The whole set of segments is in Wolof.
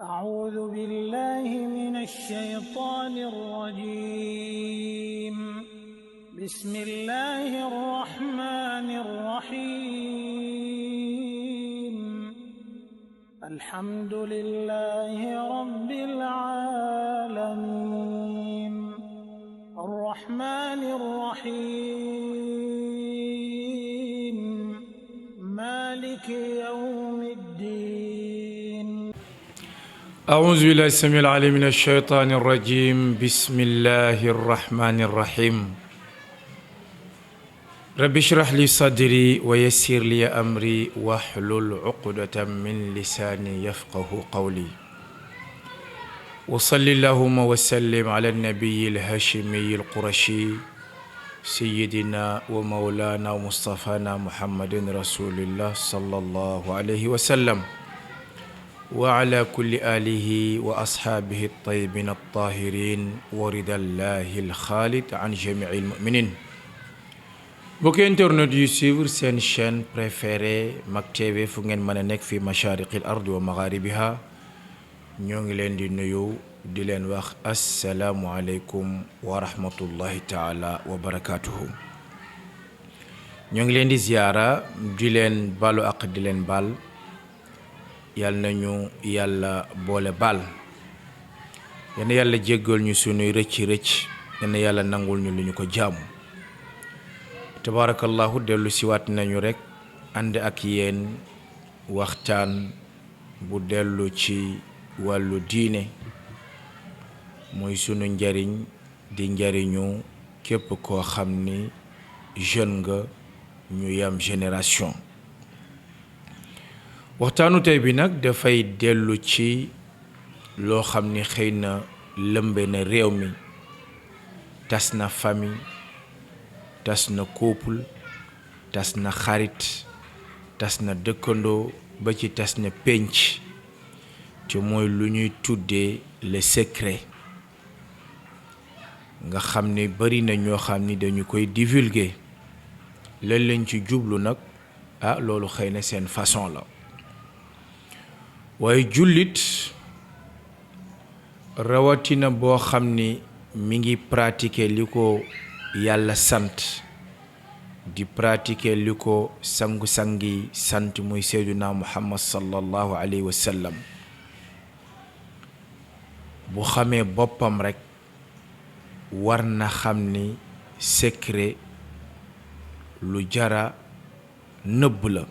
أعوذ بالله من الشيطان الرجيم بسم الله الرحمن الرحيم الحمد لله رب العالمين الرحمن الرحيم مالك يوم الدين أعوذ بالله السميع العليم من الشيطان الرجيم بسم الله الرحمن الرحيم رب اشرح لي صدري ويسر لي أمري واحلل عقدة من لساني يفقه قولي وصل اللهم وسلم على النبي الهاشمي القرشي سيدنا ومولانا ومصطفانا محمد رسول الله صلى الله عليه وسلم وعلى كل آله وأصحابه الطيبين الطاهرين ورضا الله الخالد عن جميع المؤمنين. بوكي انترنت يسير سين chaîne préférée Mak TV fu ngeen mën a nekk fi mashariqi al ard wa magharibiha ñoo ngi leen di nuyu di leen wax assalaamu aleykum wa rahmatullahi taala wa barakatuhu. ñoo ngi leen di ziyaara di leen balu ak di leen bal yal nañu yàlla boole baal yal na yàlla jéggal ñu sunuy rëcc yal na yàlla nangul ñu lu ñu ko jaamu tabarakallahu dellu siwaat nañu rek ànd ak yéen waxtaan bu dellu ci wàllu diine mooy sunu njariñ di njariñu képp koo xam ni jeune nga ñu yam génération. waxtaanu tey bi nag dafay dellu ci loo xam ni xëy na lëmbe na réew mi tas na famille tas na couple tas na xarit tas na dëkkandoo ba ci tas na pénc te mooy lu ñuy tuddee le secret nga xam ni bari na ñoo xam ni dañu koy divulguer lan lañ ci jublu nag loolu xëy na seen façon la waaye jullit rawatina boo xam ni mi ngi pratiquer li ko yàlla sant di pratiquer li ko sangu-sangi sant muy seyduna muhammad sallallahu alayhi wa sallam bu xamee boppam rekk war na xam ni secret lu jara nëbb la.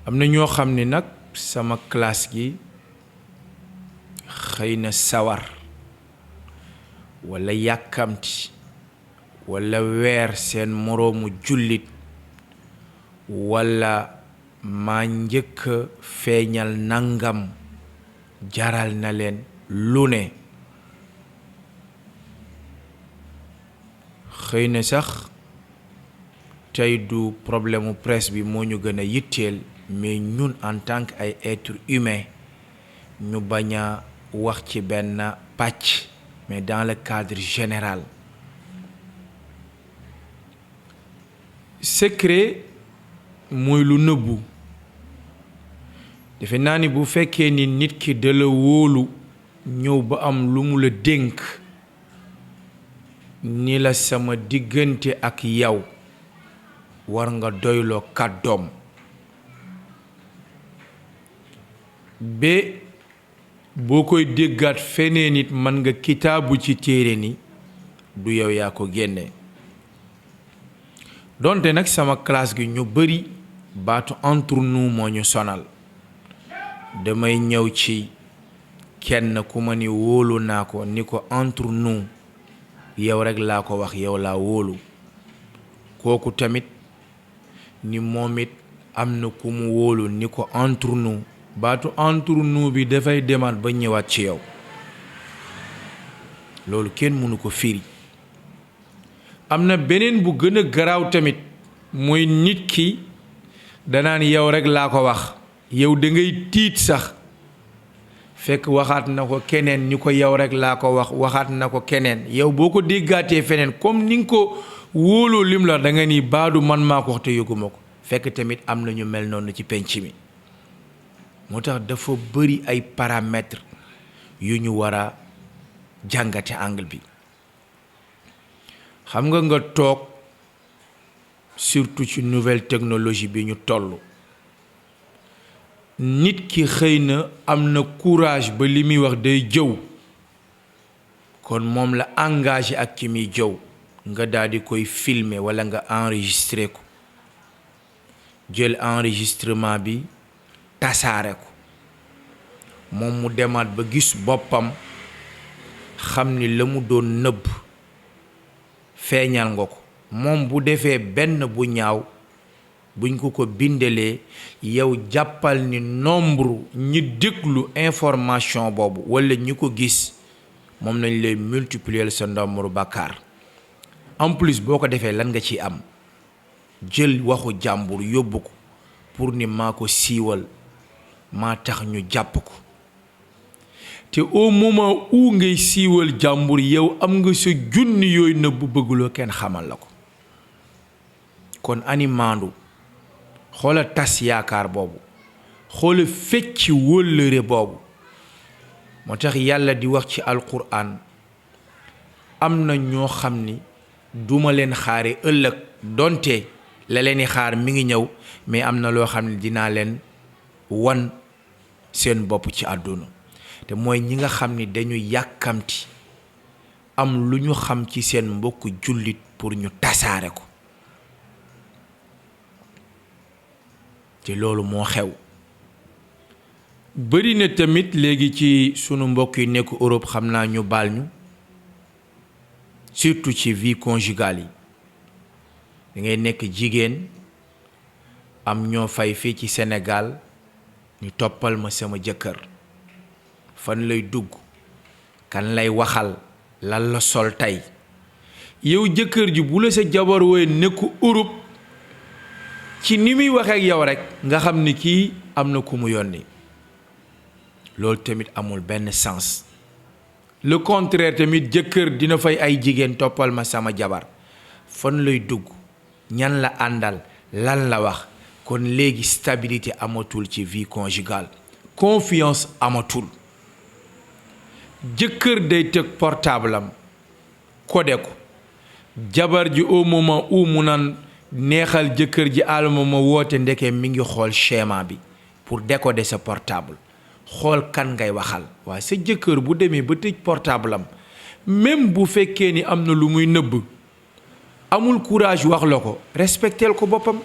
am na ñoo xam ni nag sama classe gi xëy na sawar walla yàkkamti walla weer seen moroomu jullit walla maa njëkk feeñal nangam jaral na leen lu ne xëy na sax tey du problème mu presse bi moo ñu gën a yitteel mais ñun en tant que ay être humain ñu bañ a wax ci benn pàcc mais dans le cadre général. secret mooy lu nëbbu defe naa ni bu fekkee ni nit ki da la wóolu ñëw ba am lu mu la dénk ni la sama diggante ak yow war nga doyloo kàddoom ba boo koy déggaat feneen nit mën nga kitaabu ci téere ni du yow yaa ko génne. donte nag sama classe gi ñu bari baatu entre nous moo ñu sonal damay ñëw ci kenn ku ma ni wóolu naa ko ni ko entre nous yow rekk laa ko wax yow laa wóolu kooku tamit ni moom it am na ku mu wóolu ni ko entre nous baatu entre nous bi dafay demaat ba ñëwaat ci yow loolu kenn mënu ko firi. am na beneen bu gën a garaaw tamit mooy nit ki danaan yow rekk laa ko wax yow da ngay tiit sax fekk waxaat na ko keneen ni ko yow rekk laa ko wax waxaat na ko keneen yow boo ko déggaatee feneen comme ni nga ko wóoloo lim la da nga ni baadu man maa ko wax te yëguma ko fekk tamit am na ñu mel noonu ci penc mi moo tax dafa bëri ay paramètres yu ñu war a jàngate angle bi. xam nga toog surtout ci nouvelle technologie bi ñu toll, nit ki xëy na am na courage ba li muy wax day jëw, kon moom la engagé ak ki muy jëw, nga daal di koy filmer walla nga enregistré ko, jël enregistrement bi tasaare ko, moom mu demaat ba gis boppam xam ni la mu doon nëbb feeñal nga ko. moom bu defee benn bu ñaaw buñ ko bindelee, yow jàppal ni nombre ñi déglu information boobu walla ñi ko gis moom nañ lay multiplier sa nombre bàkkaar. en plus boo ko defee lan nga ci am? jël waxu jàmbur yóbbu ko pour ni maa ko siiwal, maa tax ñu jàpp ko. te au moment où ngay siiwal jàmbur, yow am nga sa junni yooyu nëbb bëgguloo kenn xamal la ko. kon ani maandu, xoola tas yaakaar boobu, xoola fecc wóllëre boobu. moo tax yàlla di wax ci alquran, am na ñoo xam ni duma leen xaare ëllëg, donte la leen di xaar mi ngi ñëw, mais am na loo xam ne dinaa leen wan seen bopp ci àdduna. te mooy ñi nga xam ni dañu yàkkamti am lu ñu xam ci seen mbokk jullit pour ñu tasaare ko. te loolu moo xew. bari na tamit léegi ci sunu mbokk yi nekk Europe, xam naa ñu baal ñu, surtout ci vie conjugale yi. da ngay nekk jigéen am ñoo fay fii ci Sénégal ñu toppal ma sama jëkkër, fan lay dugg, kan lay waxal, lan la sol tey. yow jëkkër ji bu la sa jabar wooye nekku Europe, ci ni muy waxee ak yow rek nga xam ni kii am na ku mu yónni. loolu tamit amul benn sens. le contraire tamit, jëkkër dina fay ay jigéen toppal ma sama jabar, fan lay dugg, ñan la àndal, lan la wax. kon léegi stabilité amatul ci vie conjugale, confiance amatul. jëkkër day teg portable am codé ko, jabar ji au moment où mu naan neexal jëkkër ji alma ma woote, ndeke mi ngi xool schéma bi pour décoder sa portable, xool kan ngay waxal. waaye sa jëkkër bu demee ba tëj portable am, même bu fekkee ni am na lu muy nëbb, amul courage wax la ko, respecteel ko boppam.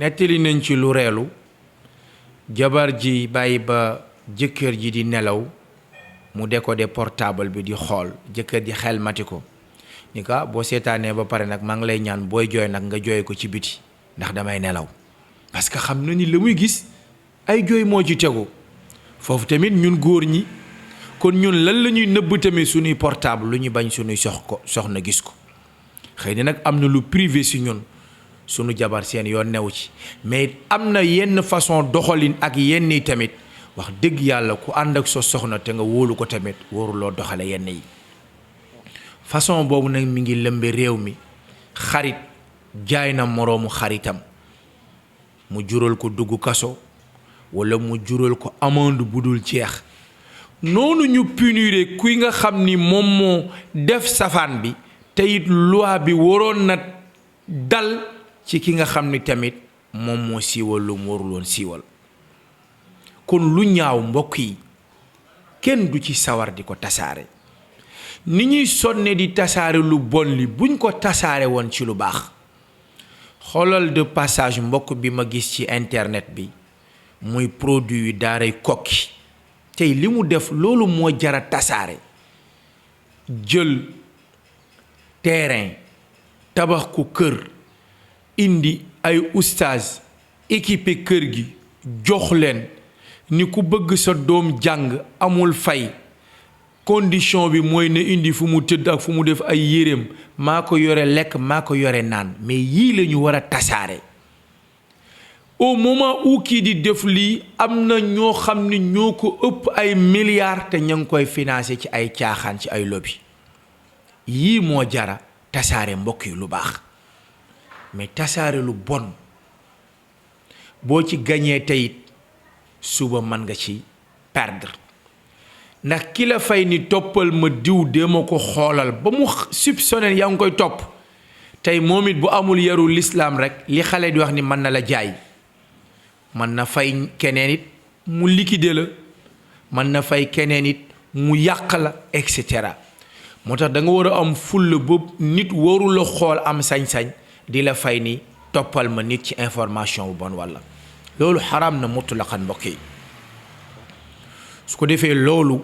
nettali nañ ci lu reelu, jabar ji bàyyi ba jëkkër ji di nelaw mu décoder portable bi di xool, jëkkër ji xel mati ko ni ka boo seetaanee ba pare nag maa ngi lay ñaan booy jooy nag nga jooy ko ci biti, ndax damay nelaw. parce que xam na ni la muy gis ay jooy moo ci tegu. foofu tamit ñun góor ñi, kon ñun lan la ñuy nëbb tamit suñuy portable, lu ñu bañ suñuy soxna gis ko. xëy na nag am na lu privé si ñun, sunu jabar seen yoon new ci, mais am na yenn façon doxalin ak yenn yi tamit wax dëgg yàlla ku ànd ak sa soxna te nga wóolu ko tamit waruloo doxale yenn yi. façon boobu nag mi ngi lëmbe réew mi. xarit jaay na moroomu xaritam, mu jural ko dugg kaso walla mu jural ko amende bu dul jeex. noonu ñu punir kuy nga xam ni moom moo def safaan bi, te it loi bi waroon na dal ci ki nga xam ni tamit moom moo siiwal lu mu waruloon siiwal. kon lu ñaaw mbokk yi kenn du ci sawar di ko tasaare. ni ñuy sonne di tasaare lu bon li buñ ko tasaare woon ci lu baax. xoolal de passage mbokk bi ma gis ci internet bi muy produit yu daaray Kokki, tey li mu def loolu moo jara tasaare. jël terrain tabax ku kër, indi ay oustaz équipé kër gi, jox leen ni ku bëgg sa doom jàng amul fay, condition bi mooy ne indi fu mu tëdd ak fu mu def ay yéreem, maa ko yore lekk, maa ko yore naan. mais yii la ñu war a tasaare. au moment où kii di def lii am na ñoo xam ni ñoo ko ëpp ay milliards te ña ngi koy financé ci ay caaxaan, ci ay lobby. yii moo jara tasaare mbokk yi lu baax, mais tasaare lu bon boo ci gañee teyit suba man nga ci perdre ndax ki la fay ni toppal ma diw de ma ko xoolal ba mu soupçonné yaa ngi koy topp tey moom it bu amul yaru l'islam rek li xale di wax ni mën na la jaay mën na fay keneen it mu liquider la mën na fay keneen it mu yàq la et cetera moo tax da nga war a am fulla boobu nit waru la xool am sañ-sañ di la fay ni toppal ma nit ci information bu bon walla loolu xaraam na mutlaqan mbokk yi su ko defee loolu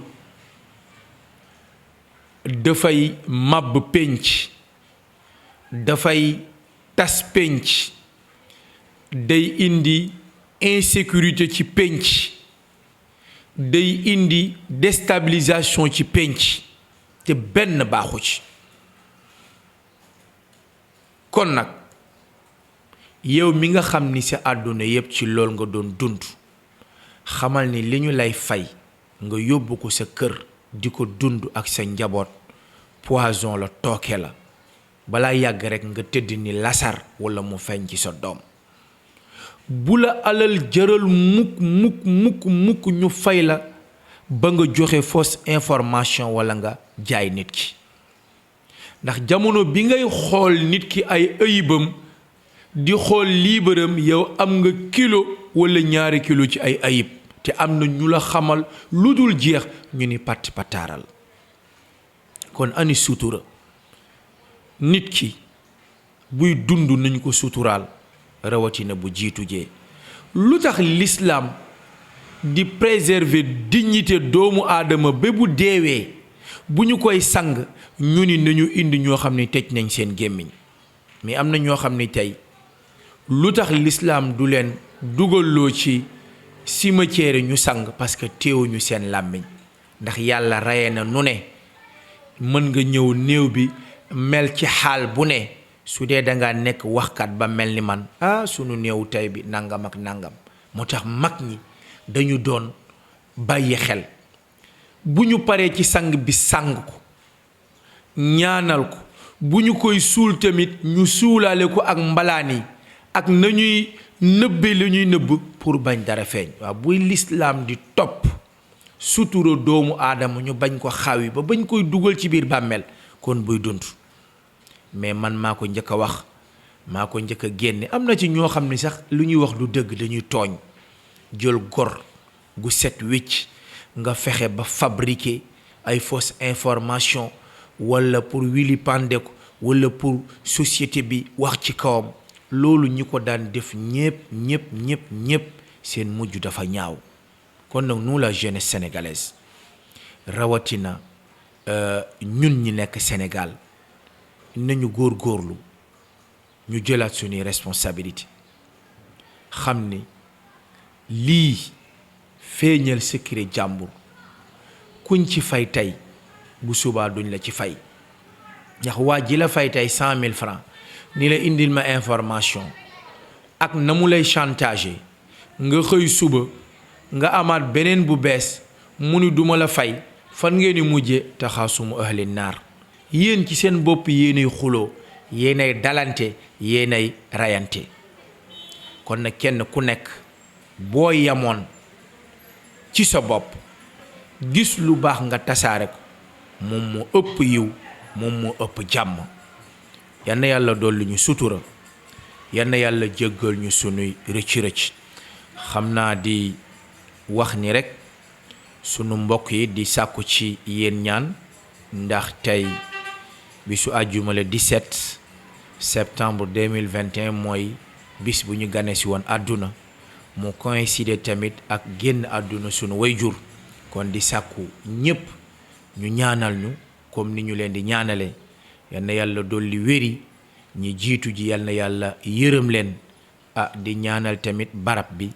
dafay màbb pénc dafay tas pénc day indi insécurité ci pénc day indi déstabilisation ci pénc te benn baaxu ci kon nag yow mi nga xam ni sa àdduna yépp ci lool nga doon dund xamal ni li ñu lay fay nga yóbbu ko sa kër di ko dund ak sa njaboot poison la tooke la balaa yàgg rekk nga tëdd ni lasar walla mu feeñ ci sa doom bu la alal jëral mukk ñu fay la ba nga joxe fausse information walla nga jaay nit ki ndax jamono bi ngay xool nit ki ay ayibam di xool liibaram yow am nga kilo walla 2 kilo ci ay ayib te am na ñu la xamal lu dul jeex ñu ni patti pataaral kon ani sutura nit ki buy dund nañ ko suturaal rawatina bu jiitu jee lu tax l'islam di préserver dignité doomu aadama ba bu deewee bu ñu koy sang ñu ni nañu indi ñoo xam ne tëj nañ seen gémmiñ mais am na ñoo xam ne tey lu tax l'islam du leen dugaloo ci cimetière ñu sang parce que teewuñu seen làmmiñ ndax yàlla reye na nu ne mën nga ñëw néew bi mel ci xaal bu ne su dee dangaa nekk waxkat ba mel ni man sunu néew tey bi nangam ak nangam moo tax mag ñi dañu doon bàyyi xel bu ñu paree ci sang bi sang ko ñaanal ko bu ñu koy suul tamit ñu suulaale ko ak mbalaan yi ak nañuy nëbbe la ñuy nëbb pour bañ dara feeñ waaw buy lislaam di topp sutura doomu aadama ñu bañ ko xawi ba bañ koy dugal ci biir bàmmeel kon buy dund mais man maa ko njëkk a wax maa ko njëkk a génne am na ci ñoo xam ne sax lu ñuy wax du dëgg dañuy tooñ jël gor gu set wicc nga fexe ba fabriquer ay fausse information walla pour wili pande ko walla pour société bi wax ci kawam loolu ñi ko daan def ñépp seen mujj dafa ñaaw kon nag nous la jeunesse sénégalaise rawatina ñun ñi nekk Sénégal nañu góorgóorlu ñu jëlaat suñuy responsabilité xam ni lii feeñal secret jàmbur kuñ ci fay tey bu subaa duñ la ci fay ndax waa ji la fay tey 100 000 francs ni la indil ma information ak na mu lay chantage nga xëy suba nga amaat beneen bu bees mu ni duma la fay fan ngeen di mujje taxaasumu ahli naar yéen ci seen bopp yéenay xuloo yéenay dalante yéenay rayante kon nag kenn ku nekk boo yamoon ci sa bopp gis lu baax nga tasaare ko moom moo ëpp yiw moom moo ëpp jàmm yal na yàlla dolli ñu sutura yal na yàlla jéggal ñu sunuy rëcc xam naa di wax ni rekk sunu mbokk yi di sàkku ci yéen ñaan ndax tey bisu àjjuma le 17 septembre 2021 mooy bis bu ñu gane si woon àdduna mu coïncide tamit ak génn àdduna sunu wayjur kon di sàkku ñépp ñu ñaanal ñu comme ni ñu leen di ñaanale yal na yàlla dolli wéri ñi jiitu ji yal na yàlla yërëm leen di ñaanal tamit barab bi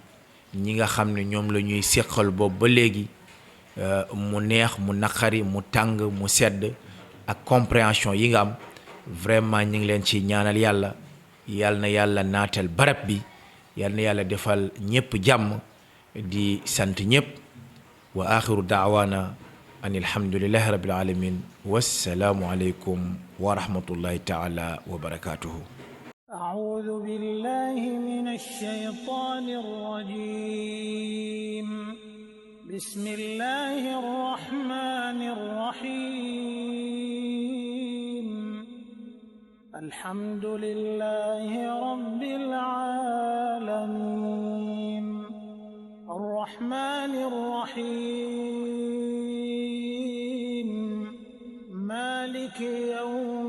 ñi nga xam ne ñoom la ñuy séqal boobu ba léegi mu neex mu naqari mu tàng mu sedd ak compréhension yi nga am vraiment ñu ngi leen ci ñaanal yàlla yal na yàlla naatal barab bi yal na yàlla defal ñépp jàmm di sant ñépp wa axiru daawaana an alhamdulillahi rabbil alamin wassalaamu aleykum wa rahmatullahi taala wa barakatuhu أعوذ بالله من الشيطان الرجيم بسم الله الرحمن الرحيم الحمد لله رب العالمين الرحمن الرحيم مالك يوم